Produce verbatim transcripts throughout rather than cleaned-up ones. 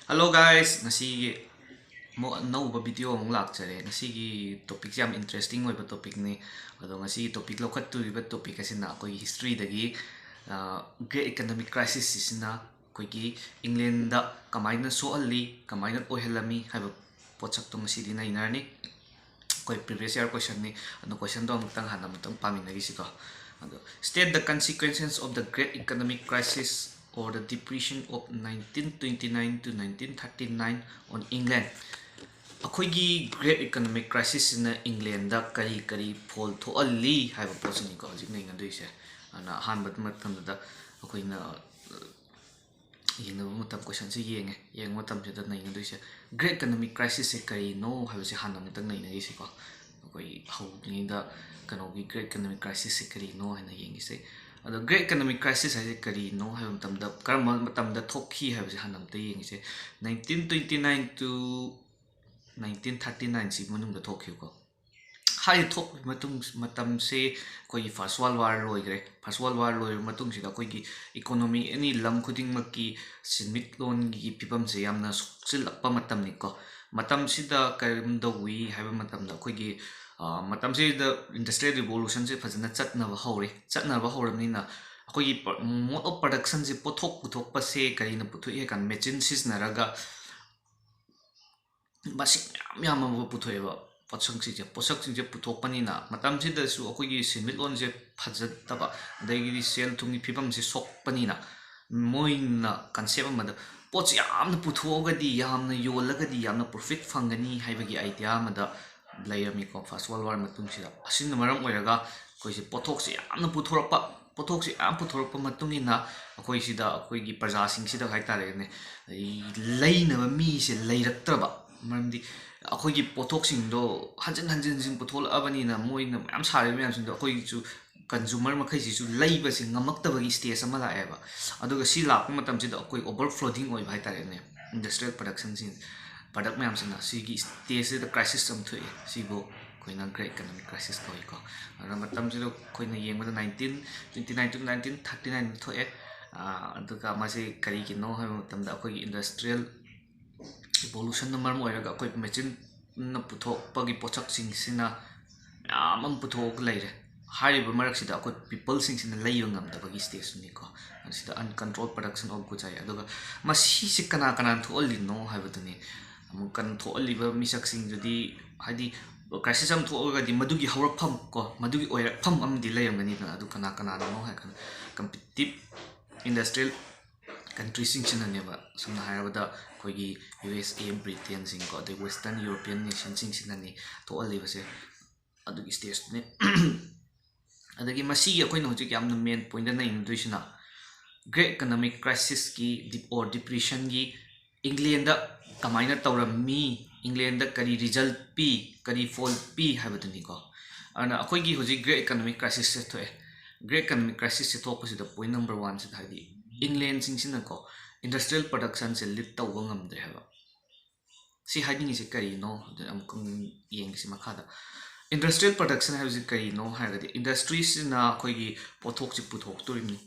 Hello guys, ꯉꯁꯤꯒꯤ ꯑꯃꯨꯛ ꯑꯅꯧꯕ ꯚꯤꯗꯤꯑꯣ ꯑꯃꯨꯛ ꯂꯥꯛꯆꯔꯦ꯫ ꯉꯁꯤꯒꯤ ꯇꯣꯄꯤꯛꯁꯦ ꯌꯥꯝ ꯏꯟꯇꯔꯦꯁꯇꯤꯡ ꯑꯣꯏꯕ ꯇꯣꯄꯤꯛꯅꯤ꯫ ꯑꯗꯣ ꯉꯁꯤꯒꯤ ꯇꯣꯄꯤꯛ ꯂꯧꯈꯠꯇꯣꯔꯤꯕ ꯇꯣꯄꯤꯛ ꯑꯁꯤꯅ ꯑꯩꯈꯣꯏꯒꯤ ꯍꯤꯁꯇ꯭ꯔꯤꯗꯒꯤ ꯒ꯭ꯔꯦꯠ ꯏꯀꯅꯣꯃꯤꯛ ꯀ꯭ꯔꯥꯏꯁꯤꯁ ꯑꯁꯤꯅ ꯑꯩꯈꯣꯏꯒꯤ ꯏꯪꯂꯦꯟꯗ ꯀꯃꯥꯏꯅ ꯁꯣꯛꯍꯜꯂꯤ, ꯀꯃꯥꯏꯅ ꯑꯣꯏꯍꯜꯂꯝꯃꯤ ꯍꯥꯏꯕ ꯄꯣꯠꯁꯛꯇꯣ ꯉꯁꯤꯗꯤ ꯅꯩꯅꯔꯅꯤ꯫ ꯑꯩꯈꯣꯏ ꯄ꯭ꯔꯤꯚꯤꯌꯁ ꯏꯌꯥꯔ ꯀꯣꯏꯁꯟꯅꯤ꯫ ꯑꯗꯣ ꯀꯣꯏꯁꯟꯗꯣ ꯑꯃꯨꯛꯇꯪ ꯍꯥꯟꯅ ꯑꯃꯨꯛꯇꯪ ꯄꯥꯃꯤꯟꯅꯈꯤꯁꯤꯀꯣ꯫ ꯑꯗꯣ, state the consequences of the Great Economic Crisis or the Depression of nineteen twenty-nine to nineteen thirty-nine on England꯫ ꯑꯩꯈꯣꯏꯒꯤ ꯒ꯭ꯔꯦꯠ ꯏꯀꯅꯣꯃꯤꯛ ꯀ꯭ꯔꯥꯏꯁꯤꯁꯁꯤꯅ ꯏꯪꯂꯦꯟꯗ ꯀꯔꯤ ꯀꯔꯤ ꯐꯣꯜ ꯊꯣꯛꯍꯜꯂꯤ ꯍꯥꯏꯕ ꯄꯣꯠꯁꯤꯅꯤꯀꯣ ꯍꯧꯖꯤꯛ ꯅꯩꯅꯗꯣꯏꯁꯦ꯫ ꯑꯗꯨꯅ ꯑꯍꯥꯟꯕ ꯃꯇꯝꯗꯨꯗ ꯑꯩꯈꯣꯏꯅ ꯌꯦꯡꯅꯕ ꯃꯇꯝ, ꯀꯣꯏꯁꯟꯁꯦ ꯌꯦꯡꯉꯦ꯫ ꯌꯦꯡꯕ ꯃꯇꯝꯁꯤꯗ ꯅꯩꯅꯗꯣꯏꯁꯦ ꯒ꯭ꯔꯦꯠ ꯏꯀꯅꯣꯃꯤꯛ ꯀ꯭ꯔꯥꯏꯁꯤꯁꯁꯦ ꯀꯔꯤꯅꯣ ꯍꯥꯏꯕꯁꯦ ꯍꯥꯟꯅ ꯑꯃꯨꯛꯇꯪ ꯅꯩꯅꯈꯤꯁꯤꯀꯣ꯫ ꯑꯩꯈꯣꯏ ꯍꯧꯗ꯭ꯔꯤꯉꯩꯗ ꯀꯩꯅꯣꯒꯤ ꯒ꯭ꯔꯦꯠ ꯏꯀꯅꯣꯃꯤꯛ ꯀ꯭ꯔꯥꯏꯁꯤꯁꯁꯦ ꯀꯔꯤꯅꯣ ꯍꯥꯏꯅ ꯌꯦꯡꯈꯤꯁꯦ꯫ ꯑꯗꯣ ꯒ꯭ꯔꯦꯠ ꯏꯀꯅꯣꯃꯤꯛ ꯀ꯭ꯔꯥꯏꯁꯤꯁ ꯍꯥꯏꯁꯦ ꯀꯔꯤꯅꯣ ꯍꯥꯏꯕ ꯃꯇꯝꯗ, ꯀꯔꯝꯕ ꯃꯇꯝꯗ ꯊꯣꯛꯈꯤ ꯍꯥꯏꯕꯁꯦ ꯍꯥꯟꯅ ꯑꯃꯨꯛꯇ ꯌꯦꯡꯈꯤꯁꯦ꯫ Nineteen twenty-nine to nineteen thirty-nine ꯁꯤ ꯃꯅꯨꯡꯗ ꯊꯣꯛꯈꯤꯕꯀꯣ꯫ ꯍꯥꯏꯔꯤꯕ ꯊꯣꯛꯄꯒꯤ ꯃꯇꯨꯡ, ꯃꯇꯝꯁꯦ ꯑꯩꯈꯣꯏꯒꯤ ꯐꯥꯔꯁ ꯋꯥꯔꯜ ꯋꯥꯔ ꯂꯣꯏꯈ꯭ꯔꯦ꯫ ꯐꯥꯔꯁ ꯋꯥꯔꯜ ꯋꯥꯔ ꯂꯣꯏꯔꯕ ꯃꯇꯨꯡꯁꯤꯗ ꯑꯩꯈꯣꯏꯒꯤ ꯏꯀꯣꯅꯣꯃꯤ ꯑꯦꯅꯤ ꯂꯝ ꯈꯨꯗꯤꯡꯃꯛꯀꯤ ꯁꯦꯟꯃꯤꯠꯂꯣꯟꯒꯤ ꯐꯤꯕꯝꯁꯦ ꯌꯥꯝꯅ ꯁꯣꯛꯆꯤꯜꯂꯛꯄ ꯃꯇꯝꯅꯤꯀꯣ꯫ ꯃꯇꯝꯁꯤꯗ ꯀꯔꯝꯗꯧꯏ ꯍꯥꯏꯕ ꯃꯇꯝꯗ ꯑꯩꯈꯣꯏꯒꯤ, ꯑ, ꯃꯇꯝꯁꯤꯗ ꯏꯟꯗꯁꯇ꯭ꯔꯤꯌꯦꯜ ꯔꯤꯚꯣꯂꯨꯁꯟꯁꯦ ꯐꯖꯅ ꯆꯠꯅꯕ ꯍꯧꯔꯦ꯫ ꯆꯠꯅꯕ ꯍꯧꯔꯕꯅꯤꯅ ꯑꯩꯈꯣꯏꯒꯤ ꯄ-, mode of production ꯁꯦ, ꯄꯣꯠꯊꯣꯛ ꯄꯨꯊꯣꯛꯄꯁꯦ ꯀꯔꯤꯅ ꯄꯨꯊꯣꯛꯏ ꯍꯥꯏ ꯀꯥꯟꯗ ꯃꯦꯆꯤꯟ ꯁꯤꯖꯤꯟꯅꯔꯒ ꯃꯁꯤꯡ ꯃꯌꯥꯝ ꯌꯥꯝꯕ ꯄꯨꯊꯣꯛꯑꯦꯕ꯫ ꯄꯣꯠꯁꯛꯁꯤꯡꯁꯦ, ꯄꯣꯠꯁꯛꯁꯤꯡꯁꯦ ꯄꯨꯊꯣꯛꯄꯅꯤꯅ ꯃꯇꯝꯁꯤꯗꯁꯨ ꯑꯩꯈꯣꯏꯒꯤ ꯁꯦꯟꯃꯤꯠꯂꯣꯟꯁꯦ ꯐꯖꯗꯕ, ꯑꯗꯒꯤꯗꯤ ꯁꯦꯜ ꯊꯨꯝꯒꯤ ꯐꯤꯕꯝꯁꯦ ꯁꯣꯛꯄꯅꯤꯅ ꯃꯣꯏꯅ ꯀꯟꯁꯦꯞ ꯑꯃꯗ ꯄꯣꯠꯁꯦ ꯌꯥꯝꯅ ꯄꯨꯊꯣꯛꯑꯒꯗꯤ, ꯌꯥꯝꯅ ꯌꯣꯜꯂꯒꯗꯤ ꯌꯥꯝꯅ ꯄ꯭ꯔꯣꯐꯤꯠ ꯐꯪꯒꯅꯤ ꯍꯥꯏꯕꯒꯤ ꯑꯥꯏꯗꯤꯌꯥ ꯑꯃꯗ ꯂꯩꯔꯝꯃꯤꯀꯣ ꯐꯥꯔꯁ ꯋꯥꯔꯜ ꯋꯥꯔ ꯃꯇꯨꯡꯁꯤꯗ꯫ ꯑꯁꯤꯅ ꯃꯔꯝ ꯑꯣꯏꯔꯒ ꯑꯩꯈꯣꯏꯁꯦ ꯄꯣꯠꯊꯣꯛꯁꯦ ꯌꯥꯝꯅ ꯄꯨꯊꯣꯔꯛꯄ, ꯄꯣꯠꯊꯣꯛꯁꯦ ꯌꯥꯝ ꯄꯨꯊꯣꯔꯛꯄ ꯃꯇꯨꯡ ꯏꯟꯅ ꯑꯩꯈꯣꯏꯁꯤꯗ, ꯑꯩꯈꯣꯏꯒꯤ ꯄ꯭ꯔꯖꯥꯁꯤꯡꯁꯤꯗ ꯍꯥꯏ ꯇꯥꯔꯦꯅꯦ, ꯂꯩꯅꯕ ꯃꯤꯁꯦ ꯂꯩꯔꯛꯇ꯭ꯔꯕ꯫ ꯃꯔꯝꯗꯤ ꯑꯩꯈꯣꯏꯒꯤ ꯄꯣꯠꯊꯣꯛꯁꯤꯡꯗꯣ ꯍꯟꯖꯤꯟ ꯍꯟꯖꯤꯟ ꯍꯟꯖꯤꯟ ꯄꯨꯊꯣꯛꯂꯛꯑꯕꯅꯤꯅ ꯃꯣꯏꯅ ꯃꯌꯥꯝ ꯁꯥꯔꯤꯕ ꯃꯌꯥꯝꯁꯤꯡꯗꯣ ꯑꯩꯈꯣꯏꯒꯤꯁꯨ ꯀꯟꯖꯨꯃꯔ ꯃꯈꯩꯁꯤꯁꯨ ꯂꯩꯕꯁꯦ ꯉꯝꯃꯛꯇꯕꯒꯤ ꯁ꯭ꯇꯦꯖ ꯑꯃ ꯂꯥꯛꯑꯦꯕ꯫ ꯑꯗꯨꯒ ꯁꯤ ꯂꯥꯛꯄ ꯃꯇꯝꯁꯤꯗ ꯑꯩꯈꯣꯏ ꯑꯣꯚꯔ ꯐ꯭ꯂꯣꯗꯤꯡ ꯑꯣꯏꯕ ꯍꯥꯏ ꯇꯥꯔꯦꯅꯦ, ꯏꯟꯗꯁꯇ꯭ꯔꯤꯌꯦꯜ ꯄ꯭ꯔꯗꯛꯁꯟꯁꯤꯡ, ꯄ꯭ꯔꯗꯛ ꯃꯌꯥꯝꯁꯤꯅ꯫ ꯁꯤꯒꯤ ꯁ꯭ꯇꯦꯖꯁꯤꯗ ꯀ꯭ꯔꯥꯏꯁꯤꯁ ꯑꯃ ꯊꯣꯛꯑꯦ꯫ ꯁꯤꯕꯨ ꯑꯩꯈꯣꯏꯅ ꯒ꯭ꯔꯦꯠ ꯏꯀꯅꯣꯃꯤꯛ ꯀ꯭ꯔꯥꯏꯁꯤꯁ ꯀꯧꯏꯀꯣ꯫ ꯑꯗꯨꯅ ꯃꯇꯝꯁꯤꯗ ꯑꯩꯈꯣꯏꯅ ꯌꯦꯡꯕꯗ nineteen twenty-nine to nineteen thirty-nine ꯊꯣꯛꯑꯦ꯫ ꯑꯥ, ꯑꯗꯨꯒ ꯃꯥꯁꯤ ꯀꯔꯤꯒꯤꯅꯣ ꯍꯥꯏꯕ ꯃꯇꯝꯗ ꯑꯩꯈꯣꯏꯒꯤ ꯏꯟꯗꯁꯇ꯭ꯔꯤꯌꯦꯜ ꯏꯚꯣꯂꯨꯁꯟꯅ ꯃꯔꯝ ꯑꯣꯏꯔꯒ ꯑꯩꯈꯣꯏ ꯃꯦꯆꯤꯟꯅ ꯄꯨꯊꯣꯛꯄꯒꯤ ꯄꯣꯠꯁꯛꯁꯤꯡꯁꯤꯅ ꯃꯌꯥꯝ ꯑꯃ ꯄꯨꯊꯣꯛꯑꯒ ꯂꯩꯔꯦ꯫ ꯍꯥꯏꯔꯤꯕ ꯃꯔꯛꯁꯤꯗ ꯑꯩꯈꯣꯏ ꯄꯤꯄꯜꯁꯤꯡꯁꯤꯅ ꯂꯩꯕ ꯉꯝꯗꯕꯒꯤ ꯁ꯭ꯇꯦꯖꯇꯨꯅꯤꯀꯣ꯫ ꯑꯁꯤꯗ uncontrolled production of goods ꯍꯥꯏ꯫ ꯑꯗꯨꯒ ꯃꯁꯤꯁꯤ ꯀꯅꯥ ꯀꯅꯥꯅ ꯊꯣꯛꯍꯜꯂꯤꯅꯣ ꯍꯥꯏꯕꯗꯨꯅꯤ꯫ ꯑꯃꯨꯛ ꯀꯟ-, ꯊꯣꯛꯍꯜꯂꯤꯕ ꯃꯤꯁꯛꯁꯤꯡꯗꯨꯗꯤ, ꯍꯥꯏꯗꯤ, ꯀ꯭ꯔꯥꯏꯁꯤꯁ ꯑꯃ ꯊꯣꯛꯑꯒꯗꯤ ꯃꯗꯨꯒꯤ ꯍꯧꯔꯛꯐꯝ ꯀꯣ, ꯃꯗꯨꯒꯤ ꯑꯣꯏꯔꯛꯐꯝ ꯑꯃꯗꯤ ꯂꯩꯔꯝꯒꯅꯤꯗꯅ꯫ ꯑꯗꯨ ꯀꯅꯥ ꯀꯅꯥꯅꯅꯣ ꯍꯥꯏ ꯀꯥꯟꯗ, competitive industrial countryꯁꯤꯡꯁꯤꯅꯅꯦꯕ꯫ ꯁꯝꯅ ꯍꯥꯏꯔꯕꯗ ꯑꯩꯈꯣꯏꯒꯤ ꯌꯨ ꯑꯦꯁ ꯑꯦ, ꯕ꯭ꯔꯤꯇꯦꯟꯁꯤꯡꯀꯣ, ꯑꯗꯩ Western European nationꯁꯤꯡꯁꯤꯅꯅꯤ ꯊꯣꯛꯍꯜꯂꯤꯕꯁꯦ꯫ ꯑꯗꯨꯒꯤ ꯁ꯭ꯇꯦꯖꯇꯨꯅꯤ꯫ ꯑꯗꯒꯤ ꯃꯁꯤꯒꯤ ꯑꯩꯈꯣꯏꯅ ꯍꯧꯖꯤꯛ ꯌꯥꯝꯅ ꯃꯦꯟ ꯄꯣꯏꯟꯗ ꯅꯩꯅꯗꯣꯏꯁꯤꯅ Great Economic Crisisꯀꯤ ꯗꯤꯞ-, or Depressionꯒꯤ ꯏꯪꯂꯦꯟꯗ ꯀꯃꯥꯏꯅ ꯇꯧꯔꯝꯃꯤ, ꯏꯪꯂꯦꯟꯗ ꯀꯔꯤ ꯔꯤꯖꯜ ꯄꯤ, ꯀꯔꯤ ꯐꯣꯜ ꯄꯤ ꯍꯥꯏꯕꯗꯨꯅꯤꯀꯣ꯫ ꯑꯗꯨꯅ ꯑꯩꯈꯣꯏꯒꯤ ꯍꯧꯖꯤꯛ Great Economic Crisisꯁꯦ ꯊꯣꯛꯑꯦ꯫ Great Economic Crisisꯁꯦ ꯊꯣꯛꯄꯁꯤꯗ ꯄꯣꯏꯟ ꯅꯝꯕꯔ ꯋꯥꯟꯁꯤꯗ, ꯍꯥꯏꯗꯤ, ꯏꯪꯂꯦꯟꯁꯤꯡꯁꯤꯅꯀꯣ, industrial productionꯁꯦ ꯂꯤꯠ ꯇꯧꯕ ꯉꯝꯗ꯭ꯔꯦ ꯍꯥꯏꯕ꯫ ꯁꯤ ꯍꯥꯏꯅꯤꯡꯉꯤꯁꯦ ꯀꯔꯤꯅꯣ? ꯑꯗꯨ ꯑꯃꯨꯛꯇꯪ ꯌꯦꯡꯒꯦꯁꯤ ꯃꯈꯥꯗ꯫ Industrial production ꯍꯥꯏꯕꯁꯤ ꯀꯔꯤꯅꯣ ꯍꯥꯏꯔꯒꯗꯤ, ꯏꯟꯗꯁꯇ꯭ꯔꯤꯁꯤꯅ ꯑꯩꯈꯣꯏꯒꯤ ꯄꯣꯠꯊꯣꯛꯁꯤ ꯄꯨꯊꯣꯛꯇꯣꯔꯤꯕꯅꯤ꯫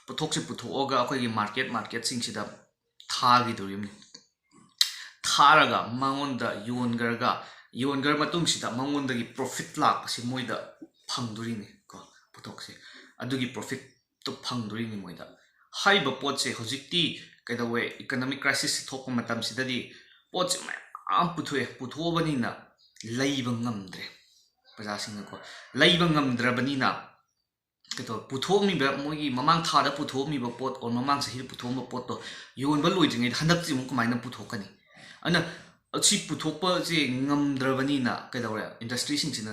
ꯄꯣꯠꯊꯣꯛꯁꯤ ꯄꯨꯊꯣꯛꯑꯒ ꯑꯩꯈꯣꯏꯒꯤ ꯃꯥꯔꯀꯦꯠ, ꯃꯥꯔꯀꯦꯠꯁꯤꯡꯁꯤꯗ ꯊꯥꯈꯤꯗꯣꯔꯤꯕꯅꯤ꯫ ꯊꯥꯔꯒ ꯃꯉꯣꯟꯗ ꯌꯣꯟꯈ꯭ꯔꯒ, ꯌꯣꯟꯈ꯭ꯔ ꯃꯇꯨꯡꯁꯤꯗ ꯃꯉꯣꯟꯗꯒꯤ ꯄ꯭ꯔꯣꯐꯤꯠ ꯂꯥꯛꯄꯁꯤ ꯃꯣꯏꯗ ꯐꯪꯗꯣꯔꯤꯅꯤ ꯀꯣ, ꯄꯣꯠꯊꯣꯛꯁꯦ꯫ ꯑꯗꯨꯒꯤ ꯄ꯭ꯔꯣꯐꯤꯠꯇꯣ ꯐꯪꯗꯣꯔꯤꯅꯤ ꯃꯣꯏꯗ꯫ ꯍꯥꯏꯔꯤꯕ ꯄꯣꯠꯁꯦ ꯍꯧꯖꯤꯛꯇꯤ ꯀꯩꯗꯧꯋꯦ, ꯏꯀꯅꯣꯃꯤꯛ ꯀ꯭ꯔꯥꯏꯁꯤꯁ ꯊꯣꯛꯄ ꯃꯇꯝꯁꯤꯗꯗꯤ ꯄꯣꯠꯁꯦ ꯃꯌꯥꯝ ꯄꯨꯊꯣꯛꯑꯦ꯫ ꯄꯨꯊꯣꯛꯑꯕꯅꯤꯅ ꯂꯩꯕ ꯉꯝꯗ꯭ꯔꯦ ꯄ꯭ꯔꯖꯥꯁꯤꯡꯅꯀꯣ꯫ ꯂꯩꯕ ꯉꯝꯗ꯭ꯔꯕꯅꯤꯅ ꯀꯩꯗꯧ-, ꯄꯨꯊꯣꯛꯑꯝꯃꯤꯕ, ꯃꯣꯏꯒꯤ ꯃꯃꯥꯡ ꯊꯥꯗ ꯄꯨꯊꯣꯛꯑꯝꯃꯤꯕ ꯄꯣꯠ, or ꯃꯃꯥꯡ ꯆꯍꯤꯗ ꯄꯨꯊꯣꯛꯑꯝꯕ ꯄꯣꯠꯇꯣ ꯌꯣꯟꯕ ꯂꯣꯏꯗ꯭ꯔꯤꯉꯩꯗ ꯍꯟꯗꯛꯇꯤ ꯑꯃꯨꯛ ꯀꯃꯥꯏꯅ ꯄꯨꯊꯣꯛꯀꯅꯤ? ꯑꯗꯨꯅ ꯁꯤ ꯄꯨꯊꯣꯛꯄꯁꯦ ꯉꯝꯗ꯭ꯔꯕꯅꯤꯅ ꯀꯩꯗꯧꯔꯦ? ꯏꯟꯗꯁꯇ꯭ꯔꯤꯁꯤꯡꯁꯤꯅ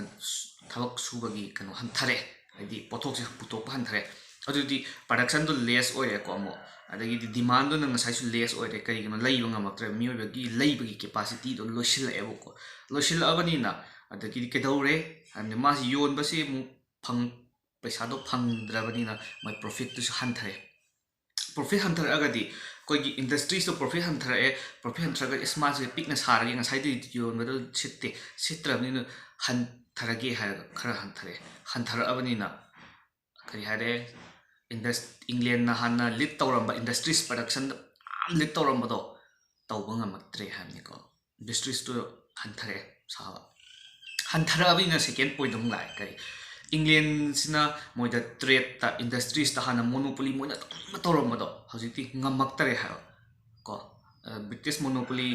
ꯊꯕꯛ ꯁꯨꯕꯒꯤ ꯀꯩꯅꯣ ꯍꯟꯊꯔꯦ, ꯍꯥꯏꯗꯤ ꯄꯣꯠꯊꯣꯛꯁꯦ ꯄꯨꯊꯣꯛꯄ ꯍꯟꯊꯔꯦ꯫ ꯑꯗꯨꯗꯤ ꯄ꯭ꯔꯗꯛꯁꯟꯗꯣ ꯂꯦꯁ ꯑꯣꯏꯔꯦꯀꯣ ꯑꯃꯨꯛ, ꯑꯗꯒꯤꯗꯤ ꯗꯤꯃꯥꯟꯗꯨꯅ ꯉꯁꯥꯏꯁꯨ ꯂꯦꯁ ꯑꯣꯏꯔꯦ꯫ ꯀꯔꯤꯒꯤꯅꯣ? ꯂꯩꯕ ꯉꯝꯃꯛꯇ꯭ꯔꯦ꯫ ꯃꯤꯑꯣꯏꯕꯒꯤ ꯂꯩꯕꯒꯤ ꯀꯦꯄꯥꯁꯤꯇꯤꯗꯣ ꯂꯣꯏꯁꯤꯜꯂꯛꯑꯦꯕꯀꯣ꯫ ꯂꯣꯏꯁꯤꯜꯂꯛꯑꯕꯅꯤꯅ ꯑꯗꯒꯤꯗꯤ ꯀꯩꯗꯧꯔꯦ ꯍꯥꯏꯕꯅꯤ, ꯃꯥꯁꯤ ꯌꯣꯟꯕꯁꯤ ꯑꯃꯨꯛ ꯐꯪ-, ꯄꯩꯁꯥꯗꯣ ꯐꯪꯗ꯭ꯔꯕꯅꯤꯅ ꯃꯣꯏ ꯄ꯭ꯔꯣꯐꯤꯠꯇꯨꯁꯨ ꯍꯟꯊꯔꯦ꯫ ꯄ꯭ꯔꯣꯐꯤꯠ ꯍꯟꯊꯔꯛꯑꯒꯗꯤ ꯑꯩꯈꯣꯏꯒꯤ ꯏꯟꯗꯁꯇ꯭ꯔꯤꯁꯇꯣ ꯄ꯭ꯔꯣꯐꯤꯠ ꯍꯟꯊꯔꯛꯑꯦ, ꯄ꯭ꯔꯣꯐꯤꯠ ꯍꯟꯊꯔꯒꯗꯤ, "ꯑꯁ, ꯃꯥꯁꯦ ꯄꯤꯛꯅ ꯁꯥꯔꯒꯦ, ꯉꯁꯥꯏꯗꯒꯤ ꯌꯣꯟꯕꯗꯣ ꯁꯤꯠꯇꯦ, ꯁꯤꯠꯇ꯭ꯔꯕꯅꯤꯅ ꯍꯟꯊꯔꯒꯦ" ꯍꯥꯏꯔꯒ ꯈꯔ ꯍꯟꯊꯔꯛꯑꯦ꯫ ꯍꯟꯊꯔꯛꯑꯕꯅꯤꯅ ꯀꯔꯤ ꯍꯥꯏꯔꯦ? ꯏꯟꯗꯁ-, ꯏꯪꯂꯦꯟꯅ ꯍꯥꯟꯅ ꯂꯤꯠ ꯇꯧꯔꯝꯕ, ꯏꯟꯗꯁꯇ꯭ꯔꯤꯁ ꯄ꯭ꯔꯗꯛꯁꯟꯗ ꯌꯥꯝ ꯂꯤꯠ ꯇꯧꯔꯝꯕꯗꯣ, ꯇꯧꯕ ꯉꯝꯃꯛꯇ꯭ꯔꯦ ꯍꯥꯏꯕꯅꯤꯀꯣ꯫ ꯏꯟꯗꯁꯇ꯭ꯔꯤꯁꯇꯨ ꯍꯟꯊꯔꯛꯑꯦ ꯁꯥꯕ꯫ ꯍꯟꯊꯔꯛꯑꯕꯅꯤꯅ second point ꯑꯃꯨꯛ ꯂꯥꯛꯑꯦ꯫ ꯀꯔꯤ? ꯏꯪꯂꯦꯟꯁꯤꯅ ꯃꯣꯏꯗ trade ꯇ, industries ꯇ ꯍꯥꯟꯅ monopoly ꯃꯣꯏꯅ ꯑꯗꯨꯝ ꯇꯧꯔꯝꯕꯗꯣ ꯍꯧꯖꯤꯛꯇꯤ ꯉꯝꯃꯛꯇꯔꯦ ꯍꯥꯏꯕ ꯀꯣ꯫ ꯑ, British monopoly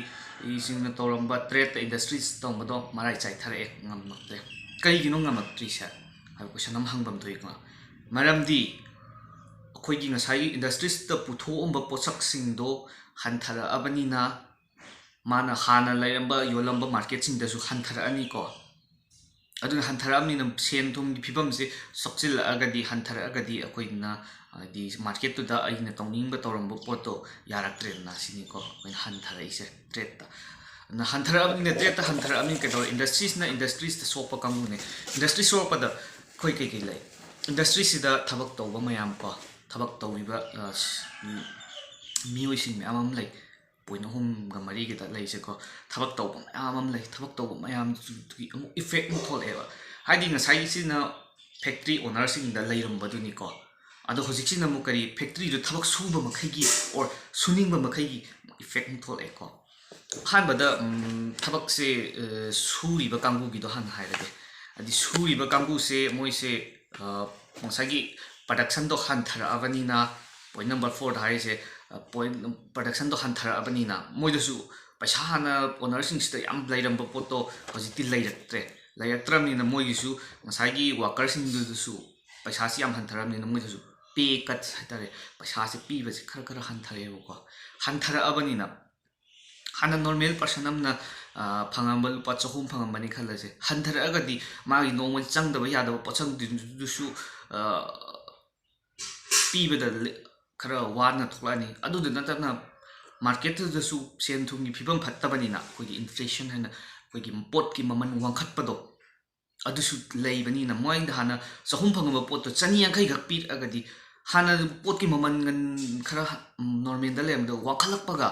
ꯁꯤꯡꯅ ꯇꯧꯔꯝꯕ trade ꯇ, industries ꯇꯧꯔꯝꯕꯗꯣ ꯃꯔꯥꯏ ꯆꯥꯏꯊꯔꯛꯑꯦ, ꯉꯝꯃꯛꯇ꯭ꯔꯦ꯫ ꯀꯩꯒꯤꯅꯣ ꯉꯝꯃꯛꯇ꯭ꯔꯤꯁꯦ ꯍꯥꯏꯕ question ꯑꯃ ꯍꯪꯐꯝ ꯊꯣꯛꯏꯀꯣ꯫ ꯃꯔꯝꯗꯤ ꯑꯩꯈꯣꯏꯒꯤ ꯉꯁꯥꯏꯒꯤ industries ꯇ ꯄꯨꯊꯣꯛꯑꯝꯕ ꯄꯣꯠꯁꯛꯁꯤꯡꯗꯣ ꯍꯟꯊꯔꯛꯑꯕꯅꯤꯅ ꯃꯥꯅ ꯍꯥꯟꯅ ꯂꯩꯔꯝꯕ, ꯌꯣꯜꯂꯝꯕ market ꯁꯤꯡꯗꯁꯨ ꯍꯟꯊꯔꯛꯑꯅꯤꯀꯣ꯫ ꯑꯗꯨꯅ ꯍꯟꯊꯔꯛꯑꯕꯅꯤꯅ ꯁꯦꯟ ꯊꯨꯝꯒꯤ ꯐꯤꯕꯝꯁꯦ ꯁꯣꯛꯆꯤꯜꯂꯛꯑꯒꯗꯤ, ꯍꯟꯊꯔꯛꯑꯒꯗꯤ ꯑꯩꯈꯣꯏꯅ, ꯍꯥꯏꯗꯤ, market ꯇꯨꯗ ꯑꯩꯅ ꯇꯧꯅꯤꯡꯕ ꯇꯧꯔꯝꯕ ꯄꯣꯠꯇꯣ ꯌꯥꯔꯛꯇ꯭ꯔꯦꯗꯅ, ꯁꯤꯅꯤꯀꯣ ꯑꯩꯈꯣꯏꯅ ꯍꯟꯊꯔꯛꯏꯁꯦ trade ꯇ꯫ ꯑꯗꯨꯅ ꯍꯟꯊꯔꯛꯑꯕꯅꯤꯅ, trade ꯇ ꯍꯟꯊꯔꯛꯑꯕꯅꯤꯅ ꯀꯩꯗꯧꯔꯦ? Industries ꯅ industries ꯇ ꯁꯣꯛꯄ ꯀꯥꯡꯕꯨꯅꯦ꯫ Industry ꯁꯣꯛꯄꯗ ꯑꯩꯈꯣꯏ ꯀꯩꯀꯩ ꯂꯩ? Industry ꯁꯤꯗ ꯊꯕꯛ ꯇꯧꯕ ꯃꯌꯥꯝ ꯀꯣ, ꯊꯕꯛ ꯇꯧꯔꯤꯕ, ꯑ, ꯃꯤꯑꯣꯏꯁꯤꯡ ꯃꯌꯥꯝ ꯑꯃ ꯂꯩ꯫ Point ꯑꯍꯨꯝꯒ ꯃꯔꯤꯒꯤꯗ ꯂꯩꯁꯦꯀꯣ꯫ ꯊꯕꯛ ꯇꯧꯕ ꯃꯌꯥꯝ ꯑꯃ ꯂꯩ꯫ ꯊꯕꯛ ꯇꯧꯕ ꯃꯌꯥꯝꯗꯨꯒꯤ ꯑꯃꯨꯛ effect ꯑꯃꯨꯛ ꯊꯣꯛꯂꯛꯑꯦꯕ꯫ ꯍꯥꯏꯗꯤ ꯉꯁꯥꯏꯒꯤꯁꯤꯅ factory owner ꯁꯤꯡꯗ ꯂꯩꯔꯝꯕꯗꯨꯅꯤꯀꯣ꯫ ꯑꯗꯣ ꯍꯧꯖꯤꯛꯁꯤꯅ ꯑꯃꯨꯛ ꯀꯔꯤ, factory ꯗꯨ ꯊꯕꯛ ꯁꯨꯕ ꯃꯈꯩꯒꯤ or ꯁꯨꯅꯤꯡꯕ ꯃꯈꯩꯒꯤ effect ꯑꯃꯨꯛ ꯊꯣꯛꯂꯛꯑꯦꯀꯣ꯫ ꯑꯍꯥꯟꯕꯗ, ꯎꯝ, ꯊꯕꯛꯁꯦ, ꯑ, ꯁꯨꯔꯤꯕ ꯀꯥꯡꯕꯨꯒꯤꯗꯣ ꯍꯥꯟꯅ ꯍꯥꯏꯔꯒꯦ꯫ ꯍꯥꯏꯗꯤ ꯁꯨꯔꯤꯕ ꯀꯥꯡꯕꯨꯁꯦ ꯃꯣꯏꯁꯦ, ꯑ, ꯉꯁꯥꯏꯒꯤ production ꯗꯣ ꯍꯟꯊꯔꯛꯑꯕꯅꯤꯅ, point number four ꯗ ꯍꯥꯏꯔꯤꯁꯦ, ꯑ, point, production ꯗꯣ ꯍꯟꯊꯔꯛꯑꯕꯅꯤꯅ ꯃꯣꯏꯗꯁꯨ ꯄꯩꯁꯥ, ꯍꯥꯟꯅ owner ꯁꯤꯡꯁꯤꯗ ꯌꯥꯝ ꯂꯩꯔꯝꯕ ꯄꯣꯠꯇꯣ ꯍꯧꯖꯤꯛꯇꯤ ꯂꯩꯔꯛꯇ꯭ꯔꯦ꯫ ꯂꯩꯔꯛꯇ꯭ꯔꯕꯅꯤꯅ ꯃꯣꯏꯒꯤꯁꯨ ꯉꯁꯥꯏꯒꯤ worker ꯁꯤꯡꯗꯨꯗꯁꯨ ꯄꯩꯁꯥꯁꯤ ꯌꯥꯝ ꯍꯟꯊꯔꯕꯅꯤꯅ ꯃꯣꯏꯗꯁꯨ pay cut ꯍꯥꯏꯇꯥꯔꯦ, ꯄꯩꯁꯥꯁꯦ ꯄꯤꯕꯁꯦ ꯈꯔ ꯈꯔ ꯍꯟꯊꯔꯛꯑꯦꯕꯀꯣ꯫ ꯍꯟꯊꯔꯛꯑꯕꯅꯤꯅ ꯍꯥꯟꯅ normal person ꯑꯃꯅ, ꯑ, ꯐꯪꯉꯝꯕ ꯂꯨꯄꯥ ꯆꯍꯨꯝ ꯐꯪꯉꯝꯕꯅꯤ ꯈꯜꯂꯁꯦ, ꯍꯟꯊꯔꯛꯑꯒꯗꯤ ꯃꯥꯒꯤ ꯅꯣꯡꯃꯒꯤ ꯆꯪꯗꯕ ꯌꯥꯗꯕ ꯄꯣꯠꯁꯛꯗꯨꯁꯨ, ꯑ, ꯄꯤꯕꯗ ꯂꯦ-, ꯈꯔ ꯋꯥꯅ ꯊꯣꯛꯂꯛꯑꯅꯤ꯫ ꯑꯗꯨꯗ ꯅꯠꯇꯅ market ꯇꯨꯗꯁꯨ ꯁꯦꯟ ꯊꯨꯝꯒꯤ ꯐꯤꯕꯝ ꯐꯠꯇꯕꯅꯤꯅ ꯑꯩꯈꯣꯏꯒꯤ inflation ꯍꯥꯏꯅ ꯑꯩꯈꯣꯏꯒꯤ ꯄꯣꯠꯀꯤ ꯃꯃꯜ ꯋꯥꯡꯈꯠꯄꯗꯣ ꯑꯗꯨꯁꯨ ꯂꯩꯕꯅꯤꯅ, ꯃꯣꯏꯗ ꯍꯥꯟꯅ ꯆꯍꯨꯝ ꯐꯪꯉꯝꯕ ꯄꯣꯠꯇꯣ ꯆꯅꯤ ꯌꯥꯡꯈꯩ ꯈꯛ ꯄꯤꯔꯛꯑꯒꯗꯤ, ꯍꯥꯟꯅ ꯄꯣꯠꯀꯤ ꯃꯃꯜ ꯈꯔ, ꯎꯝ, normal ꯗ ꯂꯩꯔꯝꯕꯗꯣ ꯋꯥꯡꯈꯠꯂꯛꯄꯒ